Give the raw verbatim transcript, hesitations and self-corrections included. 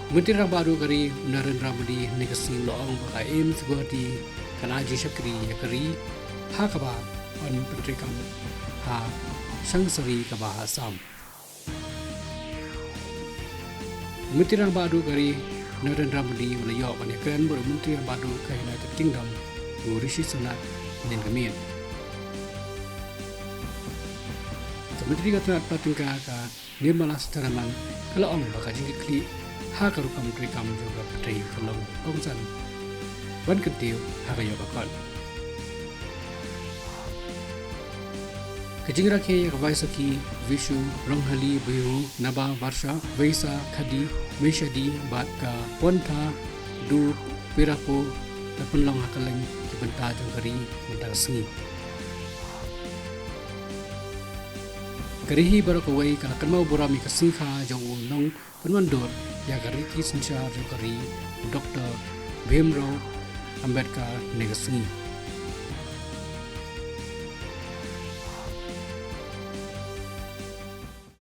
Myntri Rangbah Duh ka ri Narendra Modi hynne ka sngi u la ong ba ka AIIMS Guwahati kan ai jingshakri ïa ka ri ha kaba yn pyntreikam ha Changsari kaba ha Assam. Myntri Rangbah Duh ka ri Narendra Modi u la ïoh ban ïakren bad u Myntri Rangbah Duh ka United Kingdom u Rishi Sunak hynnin ka miet. Ka Myntri ka tnat palat tyngka ka Nirmala Sitharaman ka la ong ba ka jingkitkhlieh ha ka rukom treikam jong ka pyrthei ka long kongsan ban kyntiew ha ka ïoh ka kot. Ka jingrakhe ïa ka Vaisakhi, Vishu, Ronghali, Bihu, Naba Varsha, Veisa, Khadi, Meshadi bad ka Pontha du Pirapo la pynlong ha kylleng ki bynta jong ka ri mynta ka sngi. Ka ri hi baroh kawei ka la kynmaw burom ïa ka sngi kha jong u nongpynwandur ïa ka riti synshar jong ka ri, u Doktor Bhimrao Ambedkar, hynne ka sngi.